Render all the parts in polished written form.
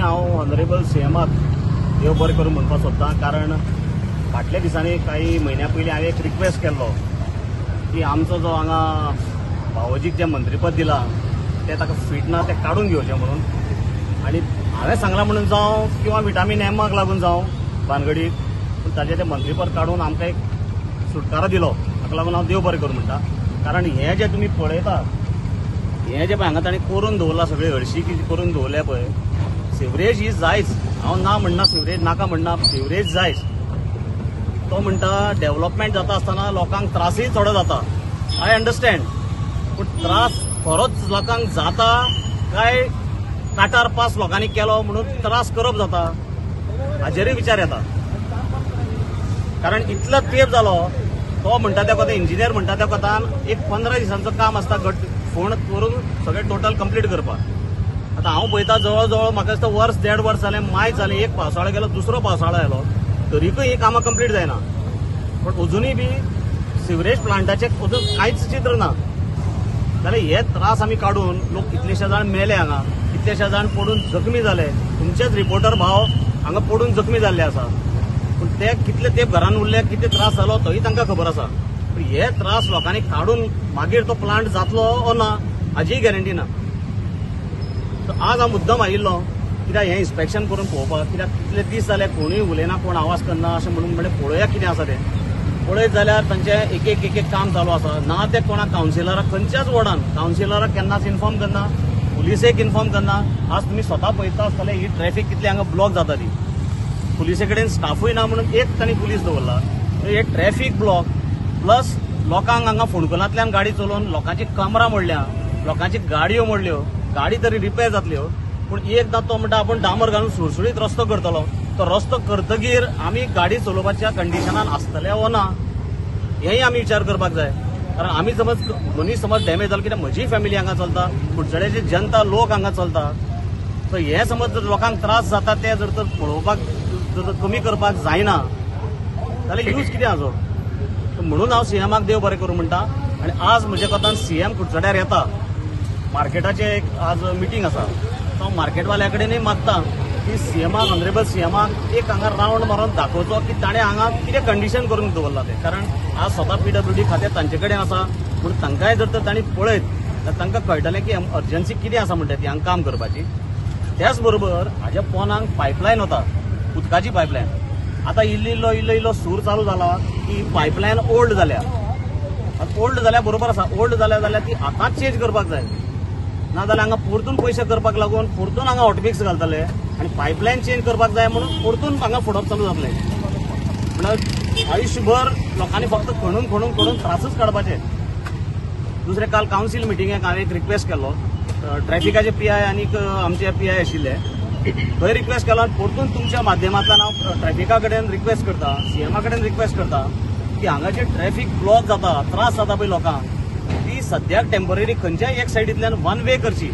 हांव ऑनरेबल सीएमाक देव बरें करूं म्हणपाक सोदतां, कारण फाटल्या दिसांनी काही म्हयन्या पयलीं हांवें एक रिक्वेस्ट केल्लो की आमचो जो हांगा भावोजीक जें मंत्रीपद दिलां तें ताका फीट ना, तें काडून घेवचें म्हणून. आनी हांवें सांगलां म्हणून जावं किंवा विटामीन एमाक लागून जावं भानगडीक, पूण ताजें तें मंत्रीपद काडून आमकां एक सुटकारो दिलो. ताका लागून हांव देव बरें करूं म्हणटा, कारण हें जें तुमी पळयता, हें जें पळय हांगा ताणें करून दवरलां, सगळी हळशी करून दवरल्या पळय. सिवरेज ही जायच, हांव ना म्हणना, सिवरेज नाका म्हणना, सिवरेज जायच. तो म्हणटा डेव्हलपमेंट जाता आसतना लोकांक त्रासय थोडो जाता, I understand, पूण त्रास खरोच लोकांक जाता काय काटार पास लोकांनी केलो म्हणून त्रास करप जाता हाजेरूय विचार येता. कारण इतलो तेप जालो, तो म्हणटा त्या कोता, इंजिनियर म्हणटा त्या कोतान एक 15 दिसांचो काम आसता घट फोण करून सगळें टोटल कंप्लीट करपाक. आतां हांव पळयता जवळ जवळ म्हाका दिसता वर्स देड वर्स जालें, माय जालें, एक पावसाळो गेलो, दुसरो पावसाळो आयलो, तरीकय ही कामां कंप्लीट जायना. पूण अजुनूय बी सिवरेज प्लांटाचें अजून कांयच चित्र ना. जाल्यार हे त्रास आमी काडून लोक कितलेशे जाण मेले हांगा, कितलेशे जाण पडून जखमी जाले. तुमचेच रिपोर्टर भाव हांगा पडून जखमी जाल्ले आसा, पूण ते कितले तेप घरान उरले, कितले त्रास जालो तोय तांकां खबर आसा. पूण हे त्रास लोकांनी काडून मागीर तो प्लांट जातलो ओ ना हाजीय गॅरंटी ना. आज हांव मुद्दम आयिल्लो कित्याक हें इन्स्पेक्शन करून पळोवपाक, कित्याक कितले दीस जाले कोणूय उलयना, कोण आवाज करना, अशें म्हणून म्हणलें पळोवया कितें आसा तें. पळयत जाल्यार तांचें एक एक एक एक काम चालू आसा. ना ते कोणा कावन्सिलराक, खंयच्याच वॉर्डान कावन्सिलराक केन्नाच इन्फॉर्म करना, पुलिसेक इन्फॉर्म करना. आज तुमी स्वता पळयता आसतले ही ट्रॅफिक कितली हांगा ब्लॉक जाता ती. पुलिसे कडेन स्टाफूय ना म्हणून एक तांणी पुलीस दवरला. हे ट्रॅफिक ब्लॉक प्लस लोकांक हांगा फोंडकुलांतल्यान गाडी चलोवन लोकांची कमरां मोडल्या, लोकांची गाडयो मोडल्यो, गाडी तरी रिपेर जातल्यो, पूण एकदां तो म्हणटा आपूण डांबर घालून सुळसुळीत रस्तो करतलो, तो रस्तो करतगीर आमी गाडी चलोवपाच्या कंडिशनान आसतले वो ना हेंय आमी विचार करपाक जाय. कारण आमी समज मनीस समज डॅमेज जालो, कित्याक म्हजी फॅमिली हांगा चलता, कुडचड्याची जनता लोक हांगा चलता, सो हे समज जर लोकांक त्रास जाता ते जर तर पळोवपाक जर कमी करपाक जायना जाल्यार यूज कितें हाजो. म्हणून हांव सीएमाक देव बरें करूं म्हणटा. आनी आज म्हज्या कोतान सीएम कुडचड्यार येता, मार्केटाचें एक आज मिटींग आसा, तो मार्केटवाल्या कडेनय मागता की सीएमाक, ऑनरेबल सीएमाक एक हांगा रावंड मारून दाखोवचो की ताणें हांगा कितें कंडिशन करून दवरलां तें. कारण आज स्वता पीडब्ल्यूडी खातें तांचे कडेन आसा, पूण तांकांय जर तर तांणी पळयत जाल्यार तांकां कळटलें की अर्जन्सी कितें आसा म्हणटा ती हांगा काम करपाची. त्याच बरोबर हाज्या पोनांक पायपलायन वता, उदकाची पायपलायन. आतां इल्लो इल्लो इल्लो इल्लो सूर चालू जाला की पायपलायन ओल्ड जाल्या. ओल्ड जाल्या बरोबर आसा, ओल्ड जाल्या जाल्यार ती आतांच चेंज करपाक जाय, ना जाल्यार हांगा परतून पयशे करपाक लागून परतून हांगा हॉटमिक्स घालतले आनी पायपलायन चेंज करपाक जाय म्हणून परतून हांगा फोडप चालू जातलें. म्हणल्यार आयुष्यभर लोकांनी फक्त खणून खणून खणून त्रासच काडपाचे. दुसरें, काल कावन्सील मिटिंगेक हांवें एक रिक्वेस्ट केल्लो, ट्रॅफिकाचे पी I आनीक आमचे पी I आशिल्ले, थंय रिक्वेस्ट केलो. परतून तुमच्या माध्यमांतल्यान हांव ट्रॅफिका कडेन रिक्वेस्ट करता, सीएमा कडेन रिक्वेस्ट करता की हांगा जे ट्रॅफिक ब्लॉक जाता, त्रास जाता पळय लोकांक, ती सद्याक टेम्पररी खंयच्याय एक सायडींतल्यान वन वे करची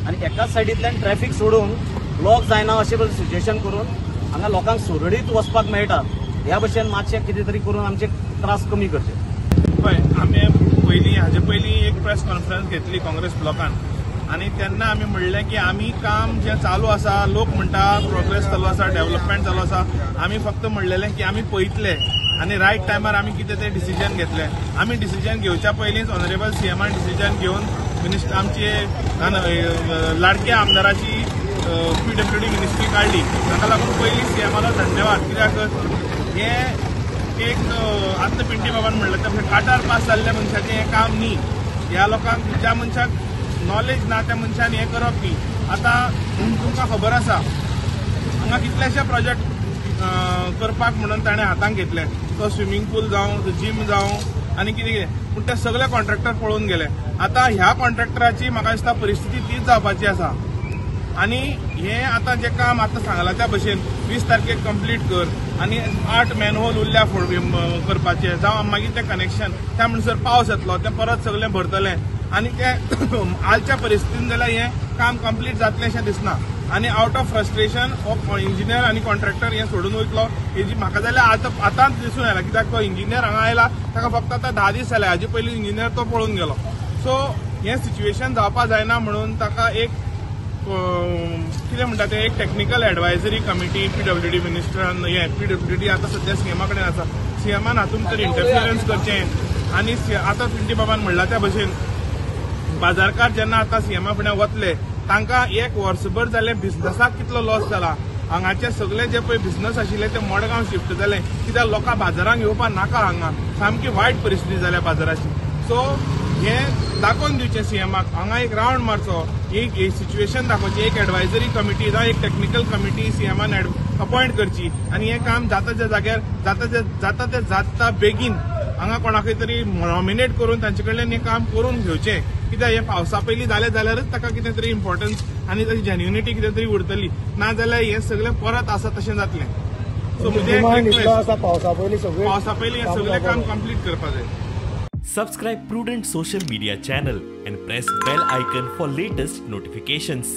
आनी एकाच सायडींतल्यान ट्रॅफिक सोडून ब्लॉक जायना अशें सिच्युएशन करून हांगा लोकांक सुरळीत वचपाक मेळटा ह्या भशेन मातशें कितें तरी करून आमचे त्रास कमी करचे. पळय, आमी पयलीं हाजे पयलीं एक प्रेस कॉन्फरन्स घेतली काँग्रेस ब्लॉकान आनी तेन्ना आमी म्हणलें की आमी काम जें चालू आसा, लोक म्हणटा प्रोग्रेस चालू आसा, डेव्हलपमेंट चालू आसा, आमी फक्त म्हणलेलें की आमी पळयतले आनी रायट टायमार आमी कितें तें डिसिजन घेतलें. आमी डिसिजन घेवच्या पयलींच ऑनरेबल सीएमान डिसिजन घेवन मिनिस्टर आमचे लाडक्या आमदाराची पीडब्ल्यूडी मिनिस्ट्री काडली. ताका लागून पयलीं सीएमालो धन्यवाद, कित्याक हें एक आतां पिंटी बाबान म्हणलें तशें काटार पास जाल्ल्या मनशाचें हें काम न्ही. ह्या लोकांक, ज्या मनशाक नॉलेज ना त्या मनशान हें करप न्ही. आतां तुमकां खबर आसा हांगा कितलेशे प्रोजेक्ट करपाक म्हणून ताणें हातांक घेतले, तो स्विमींग पूल जावं, जीम जावं आनी कितें कितें, पूण ते सगळे कॉन्ट्रॅक्टर पळोवन गेले. आतां ह्या कॉन्ट्रॅक्टराची म्हाका दिसता परिस्थिती तीच जावपाची आसा. आनी हें आतां जें काम आतां सांगलां त्या भशेन 20 तारखेक कंप्लीट कर आनी 8 मॅनहोल उरल्या करपाचे, जावं मागीर तें कनेक्शन त्या म्हणसर पावस येतलो, तें परत सगळें भरतलें आनी तें आलच्या परिस्थितीन जाल्यार हें काम कंप्लीट जातलें अशें दिसना. आनी आवट ऑफ फ्रस्ट्रेशन हो इंजिनियर आनी कॉन्ट्रॅक्टर हें सोडून वयतलो हेजी म्हाका जाल्यार आतां आतांच दिसून आयला, कित्याक तो इंजिनियर हांगा आयला ताका फक्त आतां 10 दीस जाले, हाजे पयलीं इंजिनियर तो पळोवन गेलो. सो हें सिच्युएशन जावपा जायना म्हणून ताका एक कितें म्हणटा तें एक टॅक्निकल एडवायजरी कमिटी पीडब्ल्यूडी मिनिस्टरान, हें पीडब्ल्यूडी आतां सद्या सीएमा कडेन आसा, सीएमान हातूंत तर इंटरफियरन्स करचें. आनी आतां पिंटी बाबान म्हणला त्या भशेन बाजारकार जेन्ना आतां सीएमा फुडें वतले तांकां एक वर्सभर जालें बिझनसाक कितलो लॉस जाला. हांगाचे सगळे जे पळय बिझनस आशिल्ले ते मडगांव शिफ्ट जाले, कित्याक लोकां बाजारांक येवपाक नाका, हांगा सामकी वायट परिस्थिती जाल्या बाजाराची. सो हें दाखोवन दिवचें सीएमाक, हांगा एक रावंड मारचो, एक सिच्युएशन दाखोवची, एक एडवायजरी कमिटी जावं एक टॅक्निकल कमिटी सीएमान अपॉयंट करची आनी हें काम जाता त्या जाग्यार जाता ते जाता बेगीन हांगा कोणाकय तरी नॉमिनेट करून तांचे कडल्यान हें काम करून घेवचें. कित्याक हें पावसा पयलीं जालें जाल्यारच ताका कितें तरी इम्पॉर्टन्स आनी ताची जेन्युनिटी कितें तरी उरतली, ना जाल्यार हें सगळें परत आसा तशें जातलें. सो म्हजें पावसा पयलीं हें सगळें काम कंप्लीट करपाक जाय. Subscribe Prudent Social Media channel and press bell icon for latest notifications.